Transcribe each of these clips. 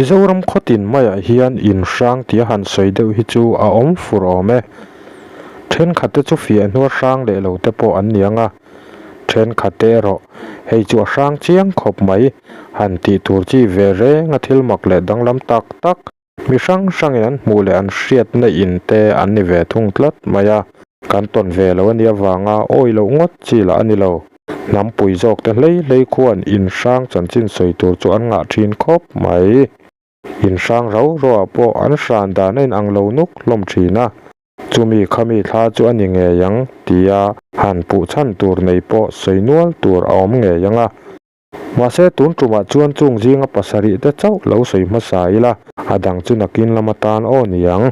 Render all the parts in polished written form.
Mizoram khawtin maiah hian in hrang tia han sawi deuh hi chu a awm fur awm e. Thenkhat te chu fiah hnuar hrang leh lo te pawh an ni ang a, thenkhat te erawh hei chu a hrang chiang khawp mai han tih tur chi ve reng a thil mak leh danglam tak tak Mi hrang hrangin an hmuh leh an hriatna in te an ni ve thung tlat mai a, kan tawn ve lo a nih avanga awi loh ngawt chi lah a ni lo. Hnampui zawk te hlei hlei khuan in hrang chanchin sawi tur chu an ngah thin khawp mai. In hrang rau rauah pawh an hran dan a inang lo nuk hlawm thin a, chumi khami thla chu a ni ngei ang tia han puh chhan tur nei pawh sawi nual tur a awm ngei ang a. Mahse, tun tumah chuan chung zinga pasarih te chauh lo sawi hmasa ila, a dang chu nakin lama tan aw ni ang.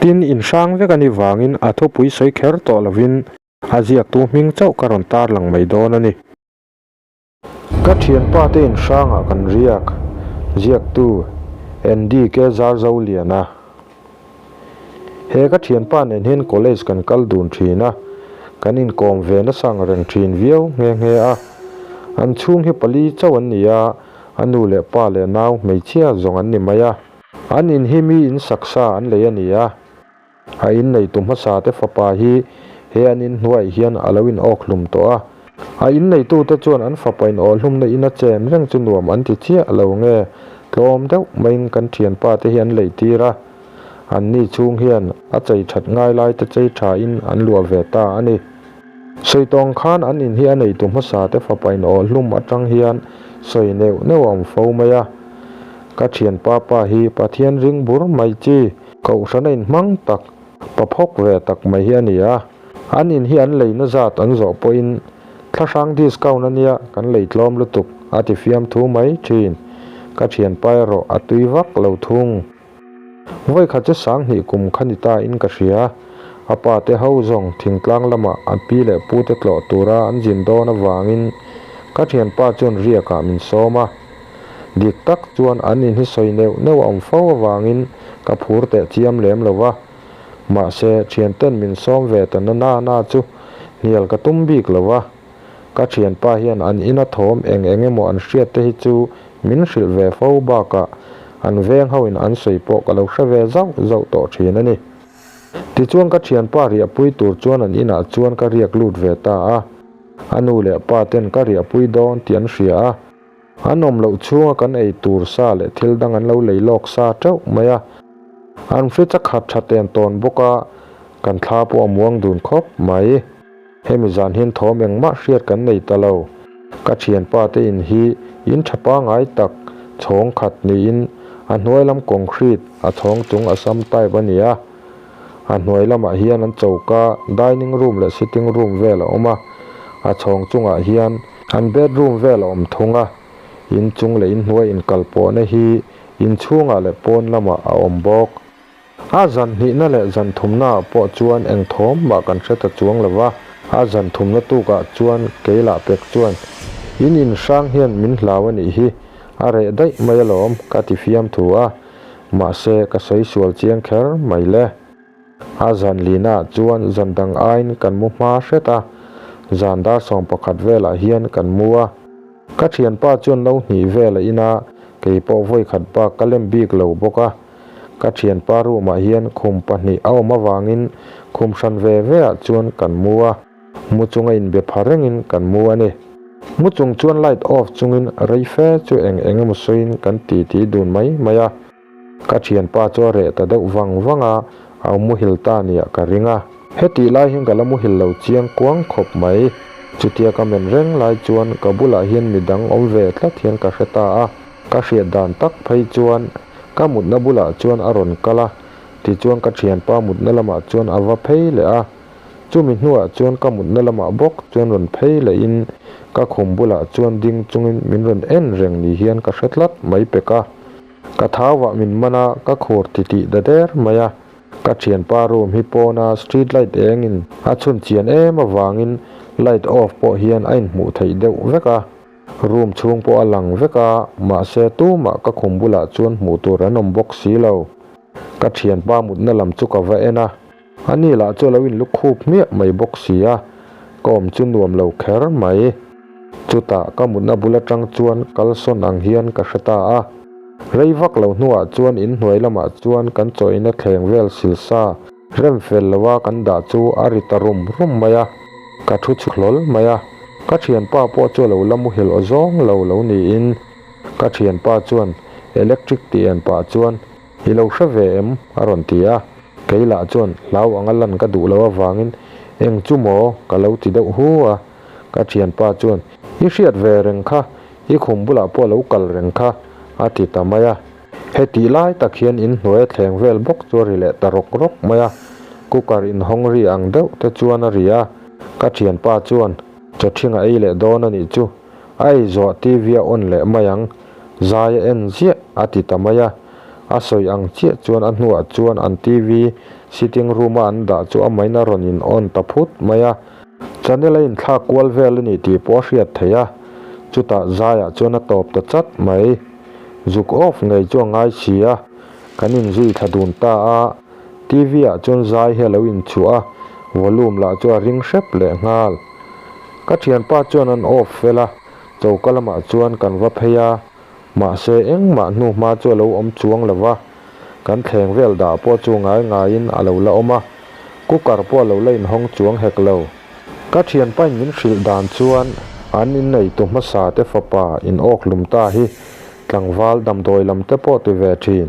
Tin, inhrang vek a nih vangin a thupui sawi kher tawh lovin a ziaktu hming chauh ka rawn tarlang mai dawn a ni. Ka thianpa te inhrangah kan riak, ziaktu Andy K. Zarzoliana. He ka thianpa nen hian college kan kal dun thin a, kan inkawm ve nasa ang reng thin viau nghe nghe a. An chhung hi pali chauh an ni a, a nu leh pa leh nau hmeichhia zawng an ni mai a. An in hi mi in saksa an lei a ni a. A inneitu hmasa te fapa hi he an inhnuaiah hian a lo in awk hlum tawh a. A inneitute chuan an fapa in awhlumna in a chen reng chu nuam an ti chiah lo nge, tlawm deuh maiin kan thianpa te hi an lei tir a. Anni chhung hian a chei that ngai lai te chei tha in an luah ve ta a ni. Sawi tawng khan an in hi a neitu hmasa te fapa in awhlum atang hian sawi neuh neuh a awm fo mai a. Ka thianpa pa hi Pathian ring bur mai chi, kohhran a inhmang tak, pa phawk ve tak mai hi a ni a. An in hi an leina zat an zawh pawhin thlahrang discount a nia kan lei tlawm lutuk a ti fiam thu mai thin. Ka thianpa erawh a tui vak lo thung. Vawikhat chu sanghnih kum kha ni ta in ka hria. A pa te ho zawng thingtlang lamah an pi leh pu te tlawh tura an zin dawn avangin ka thianpa chuan riakah min sawm a. Dik tak chuan an in hi sawi neuh neuh a awm fo avangin ka phur teh chiam lem lo va. Mahse, thianten min sawm ve ta na na na chu hnial ka tum bik lo va. Ka thianpa hian an ina thawm eng eng emaw an hriat te hi chu min hrilh ve fo bakah an veng hoin an sawi pawh ka lo hre ve zauh zauh tawh thin a ni. Tichuan ka thianpa riahpui tur chuan an inah chuan ka riak lut ve ta a. A nu leh pa ten ka riahpui dawn tih an hria a. An awm loh chhunga kan ei tur sa leh thil dang an lo lei lawk sa teuh mai a. An fridge a khat tha ten tawn bawk a, kan thla pawh a muang dun khawp mai. Hemi zan hian thawm engmah hriat kan nei ta lo. Ka thianpa te in hi in tha pangai tak chhawng khat niin a hnuai lam concrete a chhawng chung a sam type a ni a. A hnuai lamah hian an choka, dining room leh sitting room vel a awm a. A chhawng chungah hian an bedroom vel a awm thung a. In chung leh in hnuai inkalpawhna hi in chhungah leh pawn lamah a awm bawk. A zan hnihna leh zan thumnaah pawh chuan eng thawm mah kan hre ta chuang lo va, a zan thumna tukah chuan kei lah pek chuan, In inhrang hian min hlau a nih hi, a reh daih mai alawm, ka ti fiam thu a, mahse ka sawi sual chiang kher mai le. A zan linaah chuan zan dang aiin kan mu hma hret a, zan dar 11 velah hian kan mu a. Ka thianpa chuan no hnih vel a in a, kei pawh vawikhat bak ka lem bik lo bawk a. Ka thianpa room ah hian khum pahnih a awm avangin khum hran ve ve ah chuan kan mu a, mu chunga inbe pha rengin kan mu a ni. Mu chung chuan light off chungin rei fe chu eng eng emaw sawiin kan titi dun mai mai a. Ka thianpa chu a reh ta deuh vang vang a, a muhil ta nia ka ring a. Hetih lai hian ka la muhil lo chiang kuang khawp mai. Chutia ka men reng lai chuan ka bulah hian midang awm ve tlat hian ka hre ta a. Ka hriat dan tak phei chuan ka mutna bulah chuan a rawn kal a, tichuan ka thianpa mutna lamah chuan a va phei leh a. Chumi hnuah chuan ka mutna lamah bawk chuan rawn phei lehin ka khum bulah chuan ding chungin min rawn en reng ni hian ka hre tlat mai pek a. Ka thau ah min man a, ka khur titih da der mai a. Ka thianpa room hi pawna street light engin a chhun chian em avangin light off pawh hian a inhmuh theih deuh vek a. Room chhung pawh a lang vek a, mahse tumah ka khum bulah chuan hmuh tur an awm bawk si lo. Ka thianpa mutna lam chu ka va en a. Ani lah chu a lo inlu khup hmiah mai bawk si a, ka awm chu nuam lo kher mai. Chutah ka mutna bul atang chuan kal sawn ang hian ka hre ta a. Rei vak lo hnuah chuan inhnuai lamah chuan kan chawina thleng vel sil sa rem fel loa kan dah chu a ri ta rum rum mai a, ka thu chhuk hlawl mai a. Ka thianpa pawh chu a lo la muhil aw zawng lo lo niin ka thianpa chuan electric tih en pah chuan I lo hre ve em? a rawn ti a, kei lah chuan hlau anga lan ka duh loh avangin eng chu maw ka lo ti deuh hu a, ka thianpa chuan I hriat ve reng kha, i khum bulah pawh a lo kal reng kha a ti ta mai a. Hetih lai tak hian inhnuai a thleng vel bawk chu a ri leh ta rawk rawk mai a, cooker inhawng ri ang deuh te chuan a ri a, ka thianpa chuan chaw ṭhing a ei leh dawn a nih chu, a ei zawh TV a on leh mai ang, zai a en ziah a ti ta mai a, a sawi ang chiah chuan a hnuah chuan an TV sitting room a an dah chu amahin a rawn in on ta phut mai a, channel a inthlak kual vel a ni tih pawh a hriat theih a, chutah zaiah chuan a tawp ta chat mai. Zuk off ngei chu a ngai si a, kan inzui thla dun ta a, TV ah chuan zai hi a lo inchhuah a, volume lah chu a ring hrep leh nghal. Ka thianpa chuan an off fel a, choka lamah chuan kan va phei a, mahse engmah hnu hma chu a lo awm chuang lo va, kan thleng vel dah pawh chu ngai ngaiin a lo la awm a, cooker pawh a lo la inhawng chuang hek lo. Ka thianpain min hrilh dan chuan an inneitu hmasa te fapa in awk hlum ta hi tlangval damdawi lam te pawh ti ve thin,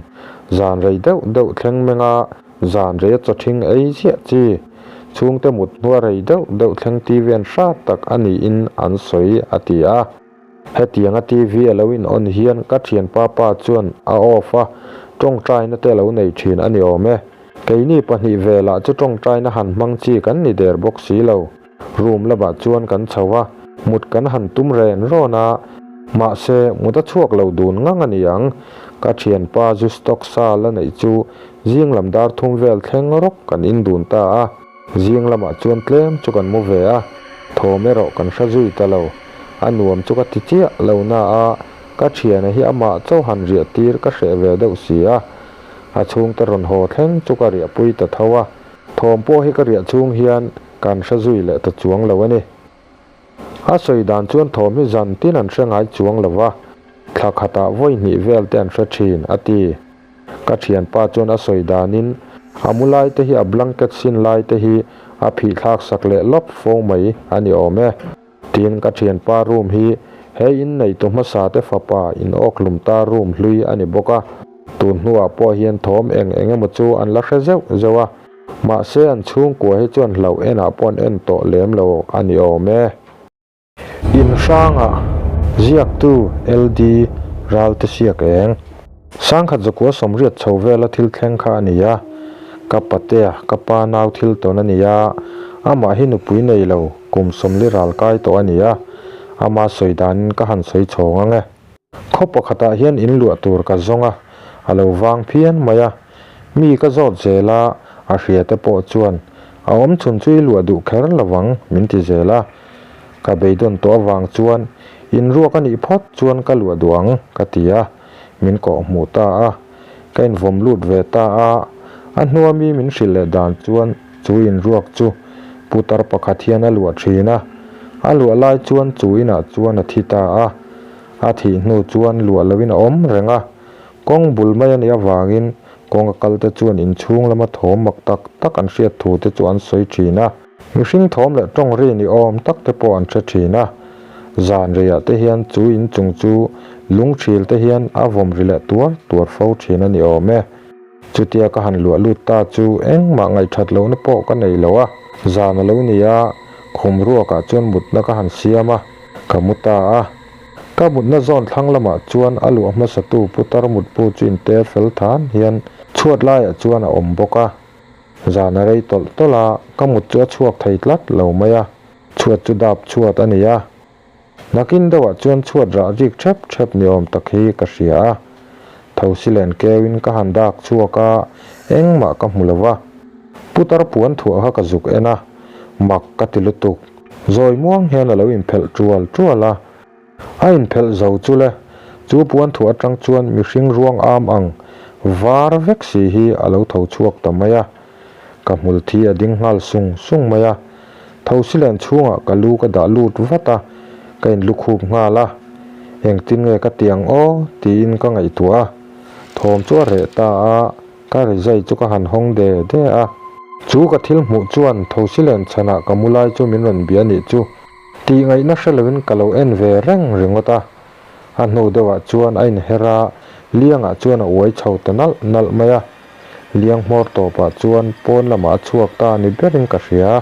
zan rei deuh deuh thleng menga zan rei a chawthing ei ziah chi, chhungte mut hnua rei deuh deuh thleng TV an hrat tak a niin an sawi a ti a. Hetianga TV a lo in on hian ka thianpa pa chuan a off a, tawngtaina te a lo nei thin a ni awm e. Keini pahnih ve lah chu tawngtaina han hmang chi kan ni der bawk si lo. Room lamah chuan kan chho a, mut kan han tum ren rawn a, mahse mut a chhuak lo dun ngang a ni ang. Ka thianpa zu stock sa la neih chu zing lam dar thum vel thleng rawk kan in dun ta a. Zing lamah chuan tlem chu kan mu ve a, thawm erawh kan hre zui ta lo. A nuam chu ka ti chiah lo na a, ka thiana hi amah chauh han riah tir ka hreh ve deuh si a. A chhungte rawn haw thleng chu ka riahpui ta tho a, thawm pawh hi ka riah chhung hian kan hre zui leh ta chuang lo a ni. A sawi dan chuan thawm hi zan tin an hre ngai chuang lo va, thla khatah vawi hnih vel te an hre thin, a ti. Ka thianpa chuan a sawi danin a mu lai te hi a blanket sin lai te hi a phih thlak sak leh lawp fo mai a ni awm e. Tin, ka thianpa room hi he in neitu hmasa te fapa in awkhlum ta room hlui a ni bawk a, tun hnuah pawh hian thawm eng eng emaw chu an la hre zeuh zeuh a, mahse an chhungkua hi chuan hlauh enah pawh an en tawh lem lo a ni awm e. In hrangah ziaktu LD Ralte siak eng. Sangkhat zakua sawmriat chho vela thil thleng kha a ni a, ka patea ka pa nau thil tawn a ni a, amah hi nupui nei lo kum sawmli ral kai tawh a ni a, ama sawi danin ka han sawi chhawng ang e. Khaw pakhatah hian in luah tur ka zawng a, a lo vang phian mai a, mi ka zawt zel a, a hria te pawh chuan a awm chhun chu i luah duh kher lovang min ti zel a. Ka beidawn tawh avang chuan in ruak a nih phawt chuan ka luah duh ang ka ti a, min kawh hmuh ta a, ka invawm lut ve ta a, a hnua mi min hrilh leh dan chuan chu in ruak chu putar pakhat hian a luah thin a, a luah lai chuan chu inah chuan a thi ta a, a thih hnu chuan luah loin a awm reng a, kawng bul mai a nih avangin kawng a kal te chuan inchhung lama thawm mak tak tak an hriat thu te chu an sawi thin a. Mihring thawm leh tawng ri ni awm tak te pawh an hre thin a, zan reiah te hian chu in chung chu lungthil te hian a vawm ri leh tuar tuar fo thin a ni awm e. Chutia ka han luah lut ta chu engmah ngaihthat lohna pawh ka nei lo a, zan a lo ni a, khum ruakah chuan mutna ka han siam a, ka mu ta a. Ka mutna zawn thlang lamah chuan a luah hmasatu putar mutbu chu inter fel than hian chhuat laiah chuan a awm bawk a. Zan a rei tawlh tawlh a, ka mut chu a chhuak thei tlat lo mai a, chhuat chu dap chhuat a ni a. Nakin deuhah chuan chhuat rah rik thep thep ni awm tak hi ka hria a. Thosi len keuin ka han dak chhuak a, engmah ka hmu lo va. Putar puan thuah kha ka zuk en a, mak ka ti lutuk. Zawi muang hian a lo inphelh tual tual a. A inphelh zo chu le, chu puan thuah atang chuan mihring ruang am ang var vek si hi a lo tho chhuak ta mai a. Ka hmul thi a ding nghal sung sung mai a. Thosilen chhungah ka lu ka dah lut vat a, ka inlukhup nghal a. Engtin nge ka ti ang aw? tiin ka ngaihtuah a. Thawm chu a reh ta a, ka rizai chu ka han hawng de de a. Chu ka thil hmuh chuan thosi len chhanah ka mu lai chu min rawn bia nih chu tih ngaihna hre loin ka lo en ve reng ringawt a. A hnu deuhah chuan a inher a, liangah chuan a uai chho ta nalh nalh mai a. Liang hmawr tawpah chuan pawn lamah a chhuak ta ni berin ka hria.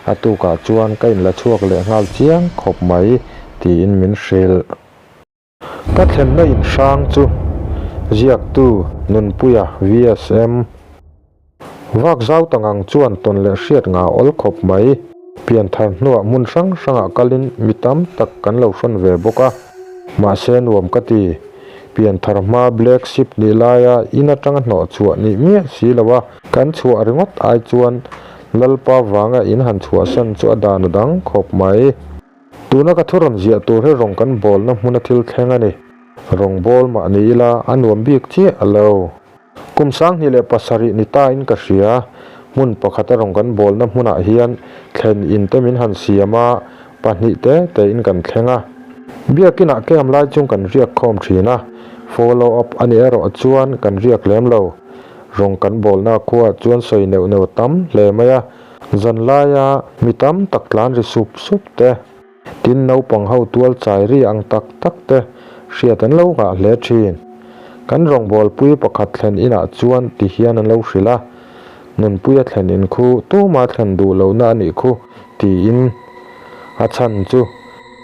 A tukah chuan ka inla chhuak leh nghal chiang khawp mai tiin min hrilh. Ka thlenna inhrang chu ziaktu Nunpuia VSM. Vak zau ta ngang chuan tawn leh hriat nga awl khawp mai. Pianthar hnuah hmun hrang hrangah kalin mi tam tak kan lo hrawn ve bawk a. Mahse nuam ka ti. Pianthar hma Black Sheep nih laia in atanga hnawh chhuah nih miah si lo a, kan chhuah ringawt ai chuan Lalpa vanga in han chhuahsan chu a dan a dang khawp mai. Tuna ka thu rawn ziah tur hi rawng kan bawlna hmuna thil thleng a ni. Rawng bawl mah ni ila a nuam bik chiah lo. Kum 2007 ni ta in ka hria, hmun pakhata rawng kan bawlna hmunah hian thlen in te min han siam a, pahnih te te in kan thleng a. Biakinah camp lai chung kan riak khawm thin a, follow up a nih erawh chuan kan riak lem lo. Rawng kan bawlna khuaah chuan sawi neuh neuh tam hle mai a, zan laia mi tam tak tlan ri sup sup te. Tin, naupang ho tual chai ri ang tak tak te hriat an lo nghah hle thin. Kan rawngbawlpui pakhat thlen inah chuan ti hian an lo hrilh a, Nunpuia thlen in khu tuma thlen duh lohna a nih khu, tiin. A chhan chu,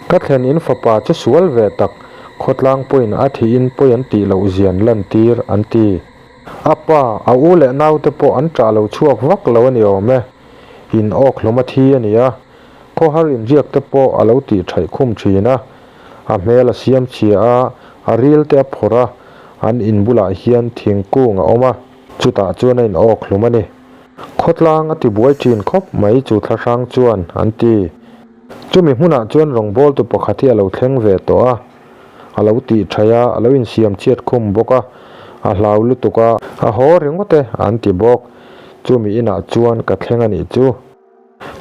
Ka thlen in fapa chu sual ve tak, khawtlang pawhin a thihin pawi an tih loh zian lantir, an ti. A pa, a u leh naute pawh an ṭah lo chhuak vak lo a ni awm e. In awk hlawm a thi a ni a. Khawhar inriak te pawh a lo tih thaih khum thin a, a hmel a siam chhia a, a ril te a phawrh a, an in bulah hian thingkung a awm a, chutah chuan a in awk hlum a ni. Khawtlang a ti buai thin khawp mai chu thlahrang chuan an ti. Chumi hmunah chuan rawngbawltu pakhat hi a lo thleng ve tawh a, a lo tih thaih a, a lo insiam chhiat khum bawk a, a hlau lutuk a, a haw ringawt e an ti bawk. Chumi inah chuan ka thleng a nih chu.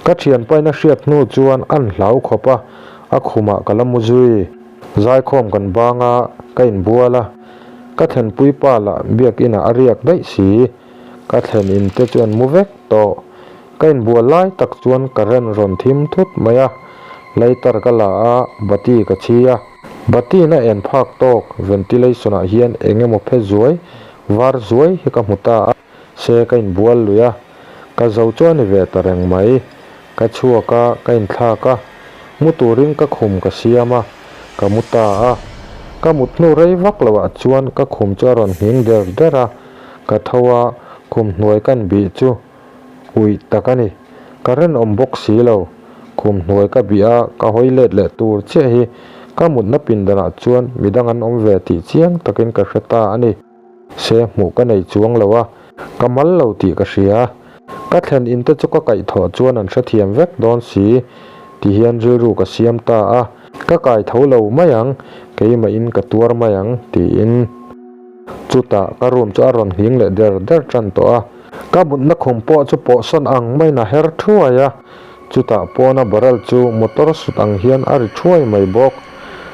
Ka thianpaina hriat hnu chuan an hlau khawp a, a khumah ka la mu zui. Zaikhawm kan bang a, ka inbual a, ka thlenpui pa lah biakinah a riak daih si. Ka thlen in te chu an mu vek tawh. Ka inbual lai tak chuan current rawn thim thut mai a, lighter ka la a, bati ka chhi a. Bati na en phak tawk ventilation ah hian eng emaw phe zuai, var zuai hi ka hmu ta a. Se ka inbual lui a, ka zo chu a ni ve ta reng mai. Ka chhuak a, ka inthlak a, mu turin ka khum ka siam a, ka mu ta a. Ka mut hnu rei vak loh ah chuan ka khum chu a rawn nghing der der a, ka tho a, khum hnuai kan bih chu uih tak a ni. Ka rinawm bawk si lo, khum hnuai ka bih a, ka hawi let leh tur chiah hi ka mutna pindanah chuan midang an awm ve tih chiang takin ka hre ta a ni. Se hmuh ka nei chuang lo a, ka mal lo tih ka hria. Ka thlen in te chu ka kaihthawh chuan an hrethiam vek dawn si ti hian rilru ka siam ta a, ka kai tho lo mai ang, keimah in ka tuar mai ang tiin. Chutah ka room chu a rawn nghing leh der der tan tawh a, ka mutna khum pawh chu pawhsawn ang maiin a her thuai a, chutah pawna barrel chu motor sut ang hian a ri thuai mai bawk.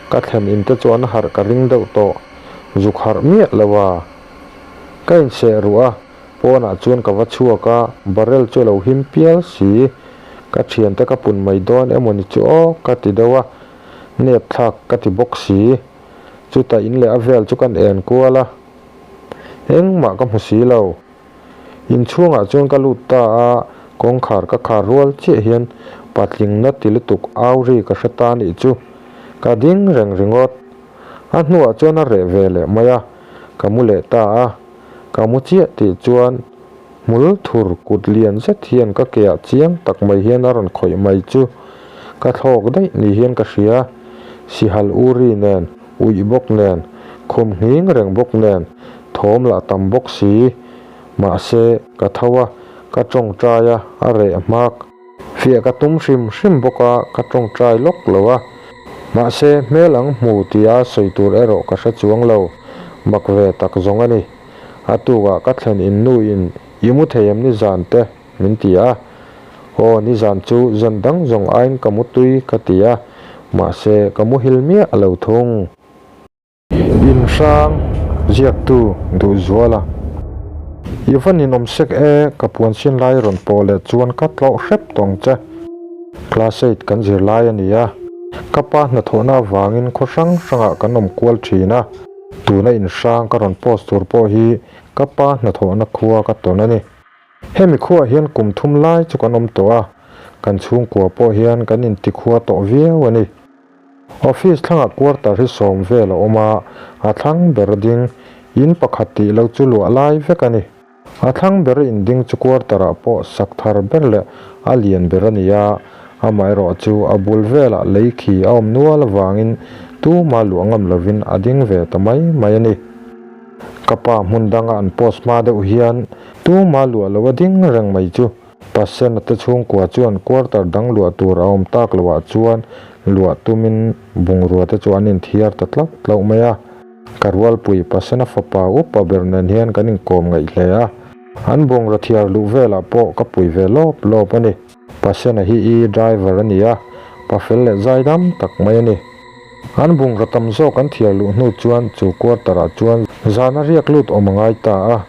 Ka thlen in te chu an harh ka ring deuh tawh. Zuk harh miah lo a. Ka inseh ruh a, pawnah chuan ka va chhuak a, barrel chu a lo him pial si. Ka thiante ka pun mai dawn emaw ni chu aw ka ti deuh a, nep thlak ka ti bawk si. Chutah in leh a vel chu kan en kual a, engmah ka hmu si lo. Inchhungah chuan ka lut ta a, kawngkhar ka khar rual chiah hian patling na ti lutuk au ri ka hre ta nih chu. Ka ding reng ringawt. A hnuah chuan a reh ve leh mai a, ka mu leh ta a. Ka mu chiah tih chuan hmul thur kut lian zet hian ka keah chiang tak mai hian a rawn khawih mai chu ka thlawk daih ni hian ka hria. Sihal uri nen, uih bawk nen, khum nghing reng bawk nen, thawm lah tam bawk si. Mahse, ka tho a, ka tawngtai a, a reh hmak. Fiah ka tum hrim hrim bawk a, ka tawngtai lawk lo a. Mahse, hmel ang hmu tia sawi tur erawh ka hre chuang lo. Mak ve tak zawng a ni. A tukah ka thlen in nu in i mu thei em nizan te? Min ti a. Aw, nizan chu zan dang zawng aiin ka mu tui ka ti a, mahse ka muhil miah lo thung. Inhrang. Ziaktu, Duhzuala. I va ninawm sek e, ka puan sin lai rawn pawh leh chuan ka tlawh hrep tawng che. Class eight kan zir lai a ni a, ka pa hnathawhna avangin khaw hrang hrangah kan awm kual thin a, tuna inhrang ka rawn post tur pawh hi ka pa hnathawhna khua ka tawn a ni. Hemi khuaah hian kum thum lai chu kan awm tawh a, kan chhungkua pawh hian kan intikhua tawh viau a ni. Office thlangah quarter hi sawm vel a awm a, a thlang ber ding in pakhat tih lo chu luah lai vek a ni. A thlang ber in ding chu quarter ah pawh sak thar ber leh a lian ber a ni a, amaherawh chu a bul velah lei khi a awm nual avangin tuma luah ngam lovin a ding ve ta mai mai a ni. Ka pa hmun danga an post hma deuh hian tuma luah lo a ding reng mai chu Pasena te chhungkua chuan quarter dang luah tur a awm tak loh ah chuan luah tumin bungrua te chu an inthiar ta tlauh tlauh mai a. Ka rualpui Pasena fapa upa ber nen hian kan inkawm ngaih hle a, an bungraw thiar luh velah pawh ka pui ve lawp lawp a ni. Pasena hi i driver a ni a, pa fel leh zaidam tak mai a ni. An bungraw tam zawk an thiar luh hnu chuan chu quarter ah chuan zan a riak lut awm a ngai ta a.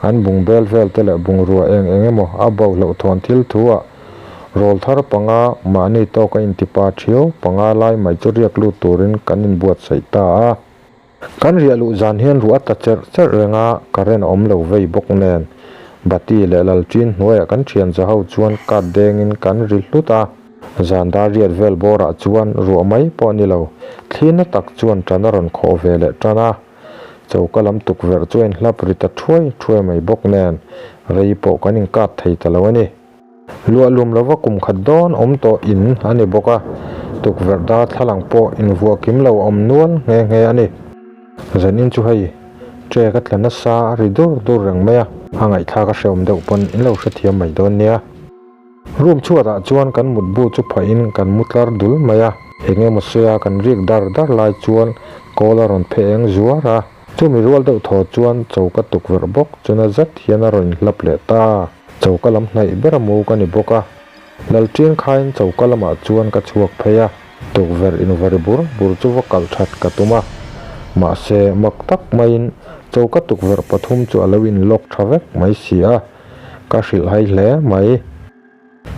An bung bel vel te leh bungrua eng eng emaw a bo hlauh thawn thil thu ah rawl thar panga mahni tawk a intipa thiau panga lai mai chu riak lut turin kan inbuatsaih ta a. Kan riah luh zan hian ruah a tla cherh cherh reng a, current a awm lo vei bawk nen. Bati leh Lalṭin hnuaiah kan ṭhian za ho chuan kat dengin kan ri hlut a. Zan dar riat vel bawrah chuan ruah mai pawh a ni lo, thli na tak chuan ṭan a rawn khawh ve leh ṭan a. Choka lam tukverh chu a inhlap ri ta ṭhuai ṭhuai mai bawk nen, rei pawh kan inkap thei ta lo a ni. Luah lum lova kum khat dawn awm tawh in a ni bawk a, tukverh darthlalang pawh invuah kim lo a awm nual nghe nghe a ni. Zanin chu hei tre ka tla nasa a ri dur dur reng mai a, a ngaihthlak a hrehawm deuh pawn in lo hrethiam mai dawn nia. Room chhuatah chuan kan mutbu chu phahin kan mu tlar dul mai a, eng emaw sawi a kan rik dar dar lai chuan kawl a rawn phe eng zuar a, chumi rual deuh thaw chuan choka tukverh bawk chu na zet hian a rawn inhlap leh ta. Choka lam hnaih ber a mu ka ni bawk a, Lalṭin khain choka lamah chuan ka chhuak phei a, tukverh invari bur bur chu va kalh that ka tum a. Mahse, mak tak maiin choka tukverh pathum chu a lo inlawk tha vek mai si a, ka hrilhhai hle mai.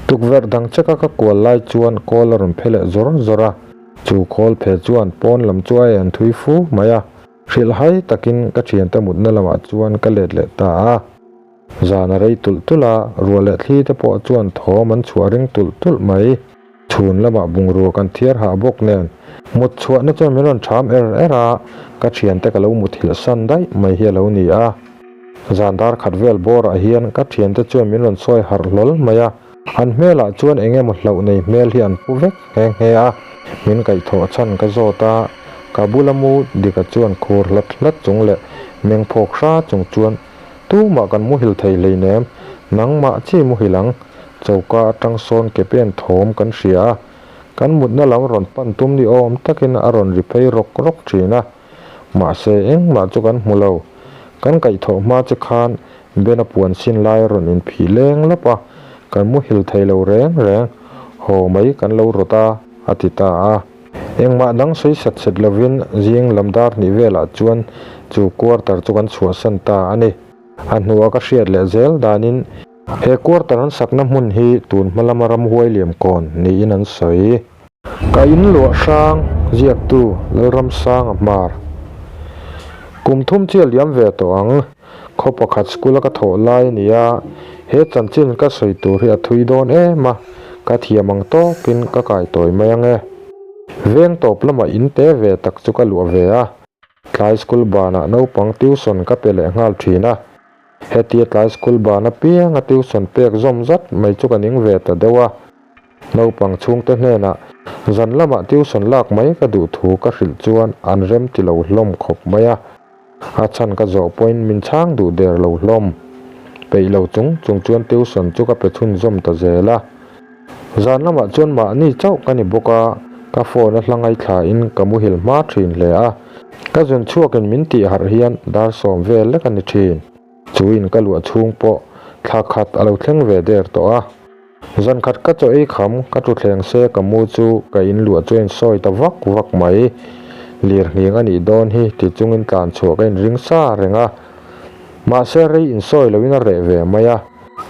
Tukverh dang cheka ka kual lai chuan kawl a rawn phe leh zawr zawr a, chu khawl phe chuan pawn lam chu a en thui fu mai a, hrilhhai takin ka thiante mutna lamah chuan ka let leh ta a. Zan a rei tulh tulh a, ruah leh thli te pawh chuan thawm an chhuah ring tulh tulh mai. Chhun lamah bungrua kan thiar hah bawk nen, mut chhuahna chuan min rawn ṭham er er a, ka ṭhiante ka lo muthilh san daih mai hi a lo ni a. Zan dar khat vel bawrah hian ka ṭhiante chuan min rawn sawi harh hlawl mai a, an hmelah chuan eng emaw hlauh nei hmel hi an pu vek nghe nghe a. Min kaihthawh chhan ka zawt a, ka bula mu Dika chuan khur hlat hlat chung leh meng phawk hra chung chuan Tumah kan muhil thei hleinem, nangmah chi muhil ang. Choka atang sawn ke pen thawm kan hria a, kan mutna lam rawn pan tum ni awm takin a rawn ri phei rawk rawk thin a. Mahse engmah chu kan hmu lo. Kan kaihthawh hma che khan Bena puan sin lai a rawn inphih leng lawp a, kan muhil thei lo reng reng. Haw mai kan lo rawt a, a ti ta a. Engmah dang sawi sat sat lovin zing lam dar hnih velah chuan chu quarter chu kan chhuahsan ta a ni. A hnua ka hriat leh zel danin he quarter an sakna hmun hi tun hma lama ramhuai liam kawn niin an sawi. Ka in luah hrang ziaktu Lalramsanga Hmar. Kum thum chiah liam ve tawh ang. Khaw pakhat school a ka thawh lai a ni a, he chanchin ka sawi tur hi a thui dawn em a, ka thiam ang tawkin ka kai tawi mai ang e. Veng tawp lamah in te ve tak chu ka luah ve a, tlai school banah naupang tuition ka pe leh nghal thin a. Hetia tlai school ban apianga tuition pek zawm zat mai chu ka ning ve ta deuh a. Naupang chhungte hnenah zan lamah tuition lak mai ka duh thu ka hrilh chuan an rem ti lo hlawm khawp mai a. A chhan ka zawh pawhin min chhang duh der lo hlawm. Peih lo chung chung chuan tuition chu ka pe chhunzawm ta zel a. Zan lamah chuan mahni chauh ka ni bawk a, ka phone a hla ngaithlain ka muhil hma thin hle a. Ka zun chhuakin min tih harh hian dar sawm vel lek a ni thin. Chu in ka luah chhung pawh thla khat a lo thleng ve der tawh a. Zan khat ka chaw ei kham, ka thu thleng se ka mu chu ka in luah chu a insawi ta vak vak mai. Lirnghing a nih dawn hi ti chungin tlan chhuah ka inring sa reng a. Mahse rei insawi loin a reh ve mai a.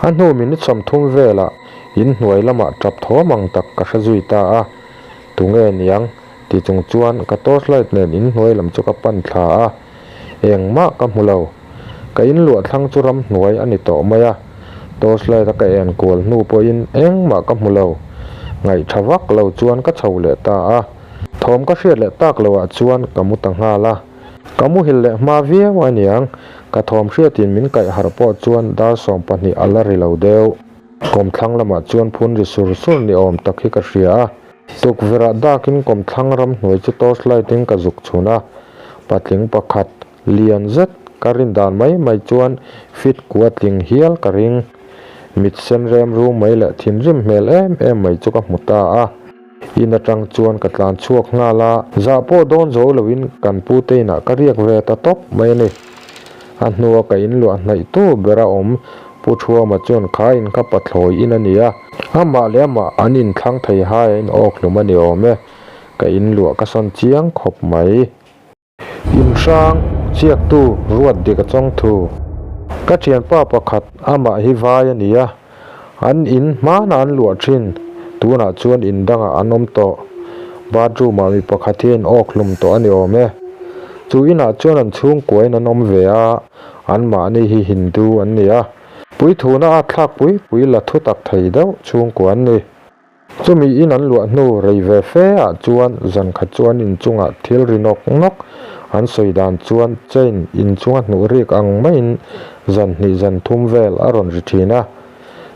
A hnu minute 30 velah inhnuai lamah tap thawm ang tak ka hre zui ta a. Tunge niang? Ti chung chuan ka torchlight nen inhnuai lam chu ka pan thla a. Engmah ka hmu lo. Ka inluah thlang chu ramhnuai a ni tawh mai a. Torchlight a ka en kual hnu pawhin engmah ka hmu lo. Ngaihtha vak lo chuan ka chho leh ta a. Thawm ka hriat leh tak loah chuan ka mu ta nghal a. Ka muhil leh hma viau a niang. Ka thawm hriatin min kaih harh pawh chuan dar 20 a la ri lo deuh. Kawmthlang lamah chuan phun ri sur sur ni awm tak hi ka hria a. Tukverhah dakin kawmthlang ramhnuai chu torch light in ka zuk chhun a. Patling pakhat, lian zet, ka rin dan mai mai chuan fit kua tling hial ka ring. Mit sen rem rum mai leh thinrim hmel em em mai chu ka hmu ta a. In atang chuan ka tlan chhuak nghal a, zah pawh dawn zo loin kan pu te inah ka riak ve ta tawp mai a ni. A hnua ka inluah hnaih tu ber a awm, Pu Thuama chuan kha in kha pathlawi in a ni a, amah leh amah an inthlang thei hai a in awk hlum a ni awm e, ka inluah ka sawn chiang khawp mai. Inhrang, chiaktu, ruat dik a chawng thu. Ka thianpa pakhat amah hi vai a ni a, an in hmanah an luah thin, tunah chuan in dangah an awm tawh. Bathroom ah mi pakhat hi a in awk hlum tawh a ni awm e. Chu inah chuan an chhungkuain an awm ve a, anmahni hi Hindu an ni a. Puithuna a thlak pui pui la thu tak thei deuh chhungkua an ni. Chumi in an luah hnu rei ve fe ah chuan zan khat chu an inchungah thil ri nawk nawk an sawi dan chuan chain inchunga hnuh rik ang maiin zan hnih zan thum vel a rawn ri thin a.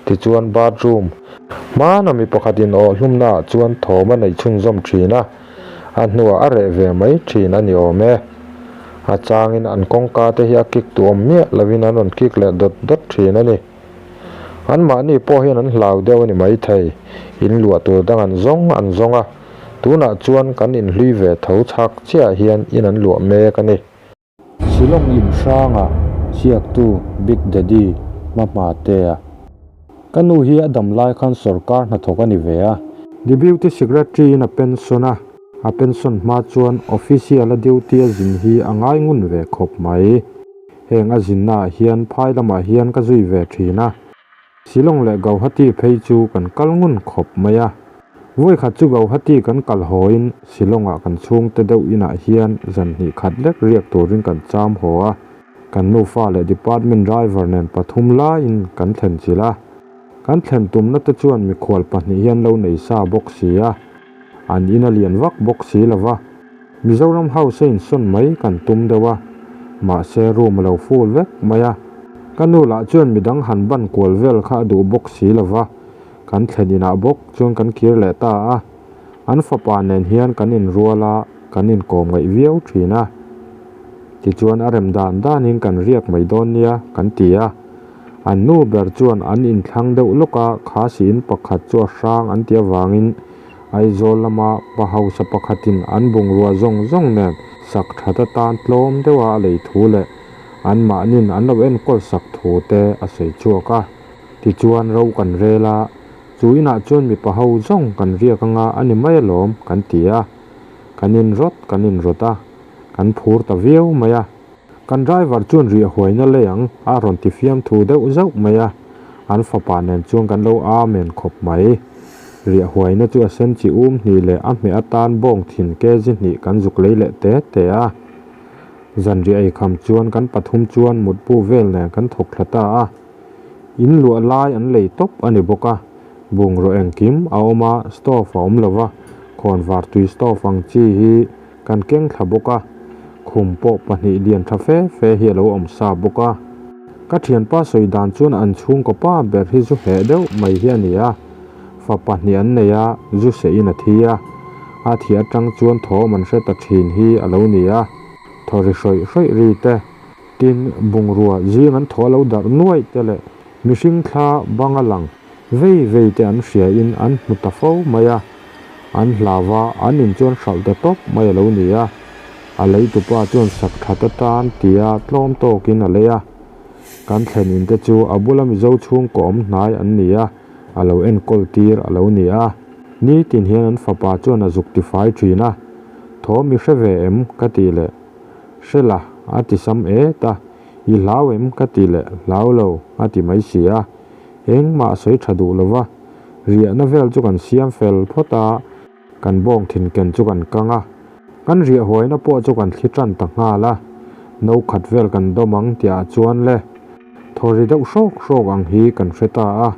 Tichuan bathroom hmana mi pakhat in awh hlumna ah chuan thawm a neih chhunzawm thin a, a hnuah a reh ve mai thin a ni awm e. A changin an kawngka te hi a kik tu awm miah lovin an rawn kik leh dawt dawt thin a ni. Anmahni pawh hian an hlau deuh a ni maithei. In luah tur dang an zawng an zawng a, tunah chuan kan inhlui ve tho chhak chiah hian in an luah mek a ni. Shillong in hrangah ziaktu Big Daddy hma tea. Ka nu hi a dam lai khan sawrkar hnathawk a ni ve a. Deputy Secretary in a pension a, a pension hma chuan official a duty a zin hi a ngai ngun ve khawp mai. Heng a zinnaah hian phai lamah hian ka zui ve thin a, Shillong leh Gauhati phei chu kan kal ngun khawp mai a. Vawikhat chu Gauhati kan kal hawiin Shillongah kan chhungte deuh inah hian zan hnih khat lek riak turin kan cham haw a, kan nufa leh department driver nen pathum laiin kan thlen chilh a. Kan thlen tumna te chuan mikhual pahnih hi an lo nei sa bawk si a, an in a lian vak bawk si lova. Mizoram House a insawn mai kan tum deuh a, mahse room a lo full vek mai a. Ka nu lah chuan midang han ban kual vel kha a duh bawk si lo va, kan thlen inah bawk chuan kan kir leh ta a. An fapa nen hian kan inrual a, kan inkawm ngaih viau thin a. Tichuan a rem dan danin kan riak mai dawn nia kan ti a. An nu ber chuan an inthlang deuh lawk a, khasi in pakhat chu a hrang an tih avangin Aizawl lama pa hausa pakhatin an bungrua zawng zawng nen sak that atan tlawm deuha a lei thu leh anmahnin an lo enkawl sak thu te a sawi chhuak a. Tichuan ro kan rel a, chu inah chuan mipa ho zawng kan riak anga a ni mai alawm kan ti a. Kan inrawt kan inrawt a, kan phur ta viau mai a. Kan driver chuan riah huaina lei ang a rawn ti fiamthu deuh zauh mai a, an fapa nen chuan kan lo amen khawp mai. Riah huaina chu a sen chi um hnih leh a hmeh atan bawng thin kg hnih kan zuk lei leh te te a. Zanriah eikham chuan kan pathum chuan mutbu vel nen kan thawk thla ta a. In luah lai an lei tawp a ni bawk a, bungraw engkim a awm a, stove a awm lo va, khawnvar tui stove ang chi hi Kan keng thla bawk a, khum pawh pahnih lian tha fe fe hi a lo awm sa bawk a. Ka thianpa sawi dan chuan an chhungkaw pa ber hi zu heh deuh mai hi a ni a, fa pahnih an nei a, zu seh in a thi a, a thih atang chuan thawm an hre ta thin hi a lo ni a, thaw ri hrawih hrawih ri te, tin bungrua zing an thaw a lo darh nuaih te leh mihring thla bang a lang Vei vei te an hria in an hmu ta fo mai a, an hlau a, an in chuan hralh ta tawp mai a lo ni a. A leitupa chuan sak that atan tia tlawm tawkin a lei a. Kan thlen in te chu a bula Mizo chhungkaw awm hnai an ni a, a lo enkawl tir a lo ni a. Nitin hian an fapa chuan a zuk tifai thin a. Thawm i hre ve em? ka ti leh. Hre la, a ti sam et a. I hlau em? ka ti leh. Hlau lo, a ti mai si a. Engmah a sawi tha duh lo va. Riahna vel chu kan siam fel phawt a. Kan bawng thin ken chu kan kang a. Kan riah huaina pawh chu kan thli tan ta nghal a. No khat vel kan dawm ang tihah chuan le. Thaw ri deuh hrawk hrawk ang hi kan hre ta a.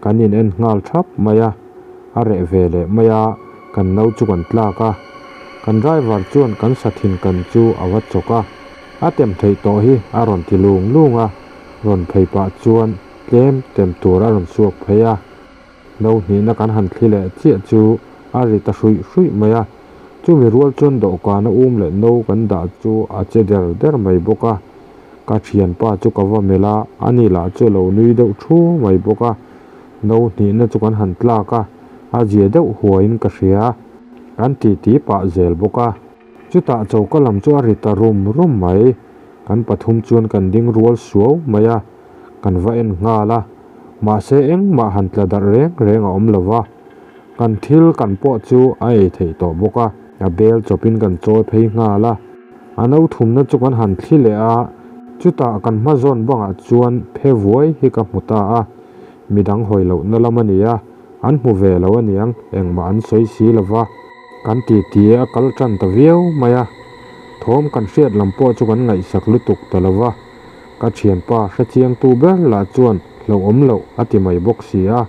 Kan in en nghal thap mai a. A reh ve leh mai a, kan no chu kan tlak a. Kan driver chuan kan sa thin kan chu a va chawk a. A tem theih tawh hi a rawn ti lung lung a. Rawn phei pah chuan tlem tem tur a rawn chhuak phei a. No hnihna kan han thli leh chiah chu a ri ta hruih hruih mai a, chumi rual chuan dawhkana um leh no kan dah chu a che der der mai bawk a. Ka thianpa chu ka va melh a, ani lah chu a lo nui deuh thu mai bawk a. No hnihna chu kan han tlak a, a zia deuh huaiin ka hria. Kan titi pah zel bawk a. Chutah choka lam chu a ri ta rum rum mai. Kan pathum chuan kan ding rual suau mai a, kan va en nghal a. Mahse engmah han tla darh reng reng a awm lo va, kan thil kan pawh chu a ei theih tawh bawk a. A bel chawpin kan chawi phei nghal a, a no thumna chu kan han thli leh a, chutah kan hma zawn bangah chuan phe vuai hi ka hmu ta a, midang hawi lohna lam a ni a, an hmu ve lo aniang engmah an sawi si lo va. Kan titi a kal tan ta viau mai a, thawm kan hriat lam pawh chu kan ngaihsak lutuk ta lo va. Ka thianpa hrechiangtu ber lah chuan hlauhawm loh a ti mai bawk si a.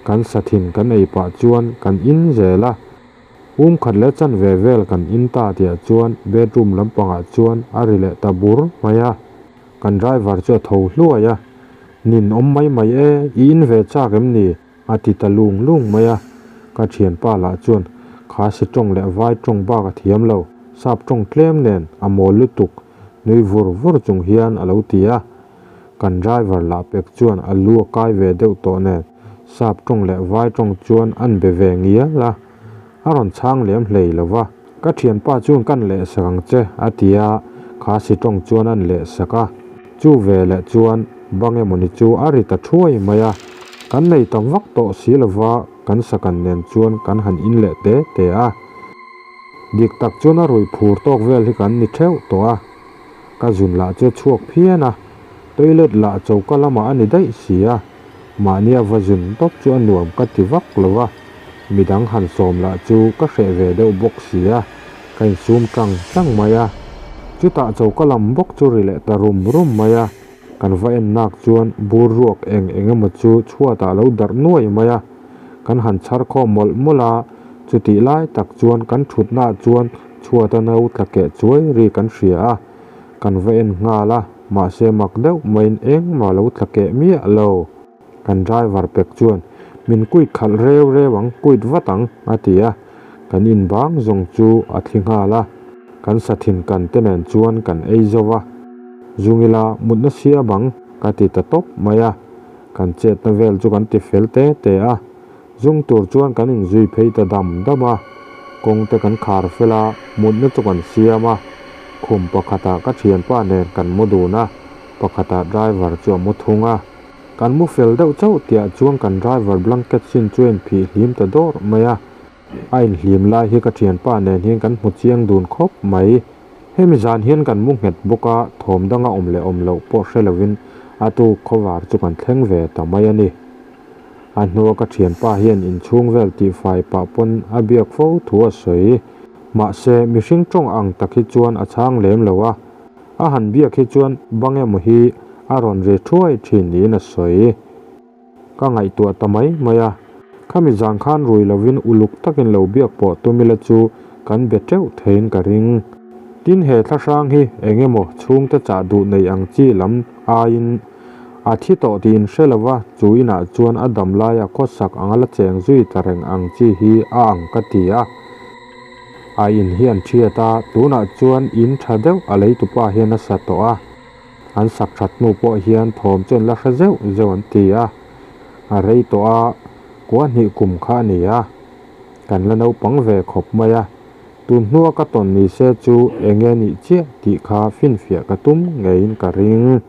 Kan sa thin kan ei pah chuan kan in zel a. Um khat leh chanve vel kan in ta tihah chuan bedroom lampangah chuan a ri leh ta bur mai a. Kan driver chu a tho hluai a. Nin awm mai mai e, i in ve chak em ni? A ti ta lung lung mai a, ka thianpa lah chuan Khasi tawng leh vai tawng bak a thiam lo, sap tawng tlem nen a mawl lutuk nui vur vur chung hian a lo ti a. Kan driver lah pek chuan a lu a kai ve deuh tawh nen sap tawng leh vai tawng chuan an be ve ngial a, a rawn chhang lem hlei lo va. Ka thianpa chuan kan leh sak ang che a ti a, Khasi tawng chuan an leh sak a. Chu ve leh chuan bang emawni chu a ri ta thuai mai a, kan nei tam vak tawh si lova kan sakan nen chuan kan han in leh te te a. Dik tak chuan a rui phur tawk vel hi kan ni theuh tawh a, ka zun lah chu a chhuak phian a, toilet lah choka lamah a ni daih si a, mahnia va zun tawp chu a nuam ka ti vak lo va, midang han sawm lah chu ka hreh ve deuh bawk si a. Ka insum tang tang mai a, chutah choka lam bawk chu ri leh ta rum rum mai a, kan va en nak chuan bur ruak eng eng emaw chu chhuatah a lo darh nuai mai a, kan han chhar khawm mawlh mawlh a, chutih lai tak chuan kan thutnaah chuan chhuata no tla keh chuai ri kan hria a, kan va en nghal a, mahse mak deuh maiin engmah lo tla keh miah lo. Kan driver pek chuan, Min kuit khalh reu reu ang, kuit vat ang, a ti a. Kan in bang zawng chu a thli nghal a. Kan sa thin kan te nen chuan kan ei zo va. Zungila mutna sia bang, ka ti ta tawp mai a. Kan chetna vel chu kan ti fel te te a. Zung tur chuan kan inzui phei ta dam dam a, kawng te kan khar fel a, mutna chu kan siam a. Khum pakhatah ka thianpa nen kan mu dun a, pakhatah driver chu a mu thung a. Kan mu fel deuh chauh tihah chuan kan driver blanket sin chu a inphih hlim ta dawrh mai a. A inhlim lai hi ka thianpa nen hian kan hmu chiang dun khawp mai. Hemi zan hian kan mu nghet bawk a, thawm danga awm leh awm loh pawh hre lovin a tuk khawvar chu kan thleng ve ta mai a ni. A hnua ka thianpa hian inchhung vel tihfai pah pawn a biak fo thu a sawi. Mahse, mihring tawng ang tak hi chuan a chhang lem lo a, a han biak hi chuan bang emaw hi a rawn ri thuai thin niin a sawi. Ka ngaihtuah ta mai mai a, khami zan khan rui lovin uluk takin lo biak pawh tum ila chu kan be teuh theiin ka ring. Tin he thlahrang hi eng emaw chhungte chah duh nei ang chi lam aiin A thi tawh tih in hre lova, chu inah chuan a dam laia khawsak anga la cheng zui ta reng ang chi hi a ang ka ti a. A in hi an thiat a, tunah chuan in tha deuh a leitupa hian a sa tawh a. An sak that hnu pawh hian thawm chu an la hre zeuh zeuh an ti a. A rei tawh a, kua hnih kum kha a ni a. Kan la naupang ve khawp mai a. Tun hnua ka tawn ni se chu enge nih chiah tih kha finfiah ka tum ngeiin ka ring.